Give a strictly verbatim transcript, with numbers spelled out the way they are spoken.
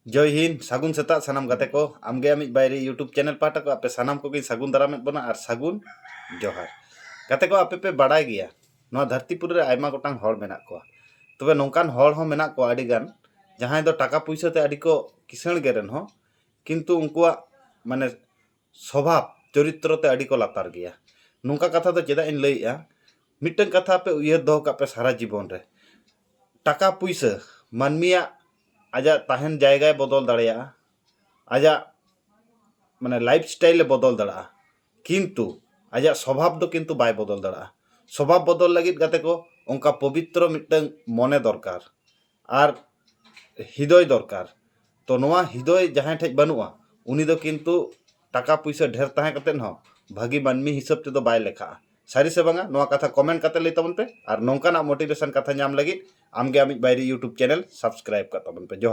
ᱡᱚᱭ ᱦᱤᱱᱫ, ᱥᱟᱹᱜᱩᱱ ᱥᱮᱛᱟᱜ ᱥᱟᱱᱟᱢ ᱜᱟᱛᱮ ᱠᱚ᱾ ᱟᱢᱜᱮ ᱟᱢᱤᱡ ᱵᱟᱭᱨᱤ YouTube ᱪᱮᱱᱮᱞ ᱯᱟᱦᱴᱟ ᱠᱚ ᱟᱯᱮ ᱥᱟᱱᱟᱢ ᱠᱚᱜᱮᱧ ᱥᱟᱹᱜᱩᱱ ᱫᱟᱨᱟᱢᱮᱫ ᱵᱚᱱᱟ ᱟᱨ ᱥᱟᱹᱜᱩᱱ ᱡᱚᱦᱟᱨ᱾ ᱜᱟᱛᱮ ᱠᱚ, ᱟᱯᱮ ᱯᱮ ᱵᱟᱲᱟᱭ ᱜᱮᱭᱟ, ᱱᱚᱣᱟ ᱫᱷᱟᱹᱨᱛᱤ ᱯᱩᱨᱤ ᱨᱮ ᱟᱭᱢᱟ ᱜᱚᱴᱟᱝ ᱦᱚᱲ ᱢᱮᱱᱟᱜ ᱠᱚᱣᱟ᱾ ᱛᱚᱵᱮ ᱱᱚᱝᱠᱟᱱ ᱦᱚᱲ ᱦᱚᱸ ᱢᱮᱱᱟᱜ ᱠᱚᱣᱟ ᱟᱹᱰᱤ ᱜᱟᱱ, ᱡᱟᱦᱟᱸᱭ ᱫᱚ ᱴᱟᱠᱟ ᱯᱩᱭᱥᱟᱹ ᱛᱮ ᱟᱹᱰᱤ ᱠᱚ ᱠᱤᱥᱟᱹᱬ ᱜᱮ ᱨᱮᱦᱚᱸ, ᱠᱤᱱᱛᱩ ᱩᱱᱠᱩᱣᱟᱜ ᱢᱟᱱᱮ ᱥᱚᱵᱷᱟᱵ ᱪᱚᱨᱤᱛᱨᱚ ᱛᱮ ᱟᱹᱰᱤ ᱠᱚ ᱞᱟᱛᱟᱨ ᱜᱮᱭᱟ᱾ ᱱᱚᱝᱠᱟ ᱠᱟᱛᱷᱟ ᱫᱚ ᱪᱮᱫᱟᱜ ᱤᱧ ᱞᱟᱹᱭᱮᱜᱼᱟ? ᱢᱤᱫᱴᱟᱝ ᱠᱟᱛᱷᱟ ᱯᱮ ᱩᱭᱦᱟᱹᱨ ᱫᱚᱦᱚ ᱠᱟᱜ ᱯᱮ ᱥᱟᱨᱟ ᱡᱤᱵᱚᱱ ᱨᱮ, ᱴᱟᱠᱟ ᱯᱩᱭᱥᱟᱹ ᱢᱟᱹᱱᱢᱤᱭᱟᱜ ᱟᱡᱟᱜ ᱛᱟᱦᱮᱱ ᱡᱟᱭᱜᱟᱭ ᱵᱚᱫᱚᱞ ᱫᱟᱲᱮᱭᱟᱜᱼᱟ, ᱟᱡᱟᱜ ᱢᱟᱱᱮ ᱞᱟᱭᱤᱯᱷ ᱥᱴᱟᱭᱤᱞ ᱮ ᱵᱚᱫᱚᱞ ᱫᱟᱲᱮᱭᱟᱜᱼᱟ, ᱠᱤᱱᱛᱩ ᱟᱡᱟᱜ ᱥᱚᱵᱷᱟᱵ ᱫᱚ ᱠᱤᱱᱛᱩ ᱵᱟᱭ ᱵᱚᱫᱚᱞ ᱫᱟᱲᱮᱭᱟᱜᱼᱟ᱾ ᱥᱚᱵᱷᱟᱵ ᱵᱚᱫᱚᱞ ᱞᱟᱹᱜᱤᱫ ᱜᱟᱛᱮ ᱠᱚ ᱚᱱᱠᱟ ᱯᱚᱵᱤᱛᱨᱚ ᱢᱤᱫᱴᱟᱝ ᱢᱚᱱᱮ ᱫᱚᱨᱠᱟᱨ ᱟᱨ ᱦᱤᱫᱚᱭ ᱫᱚᱨᱠᱟᱨ᱾ ᱛᱚ ᱱᱚᱣᱟ ᱦᱤᱫᱚᱭ ᱡᱟᱦᱟᱸᱭ ᱴᱷᱮᱡ ᱵᱟᱹᱱᱩᱜᱼᱟ, ᱩᱱᱤ ᱫᱚ ᱠᱤᱱᱛᱩ ᱴᱟᱠᱟ ᱯᱩᱭᱥᱟᱹ ᱰᱷᱮᱨ ᱛᱟᱦᱮᱸ ᱠᱟᱛᱮᱫ ᱦᱚᱸ ᱵᱷᱟᱹᱜᱤ ᱢᱟᱹᱱᱢᱤ ᱦᱤᱥᱟᱹᱵ ᱛᱮᱫᱚ ᱵᱟᱭ ᱞᱮᱠᱷᱟᱜᱼᱟ᱾ ᱥᱟᱹᱨᱤ ᱥᱮ ᱵᱟᱝᱟ, ᱱᱚᱣᱟ ᱠᱟᱛᱷᱟ ᱠᱚᱢᱮᱱᱴ ᱠᱟᱛᱮ ᱞᱟᱹᱭ ᱛᱟᱵᱚᱱ ᱯᱮ᱾ ᱟᱨ ᱱᱚᱝᱠᱟᱱᱟᱜ ᱢᱳᱴᱤᱵᱷᱮᱥᱚᱱ ᱠᱟᱛᱷᱟ ᱧᱟᱢ ᱞᱟᱹᱜᱤᱫ ᱟᱢᱜᱮ ᱟᱢᱤᱡ ᱵᱟᱭᱨᱤ YouTube ᱪᱮᱱᱮᱞ ᱥᱟᱵᱥᱠᱨᱟᱭᱤᱵ ᱠᱟᱜ ᱛᱟᱵᱚᱱ ᱯᱮ᱾ ᱡᱚᱦᱟᱨ᱾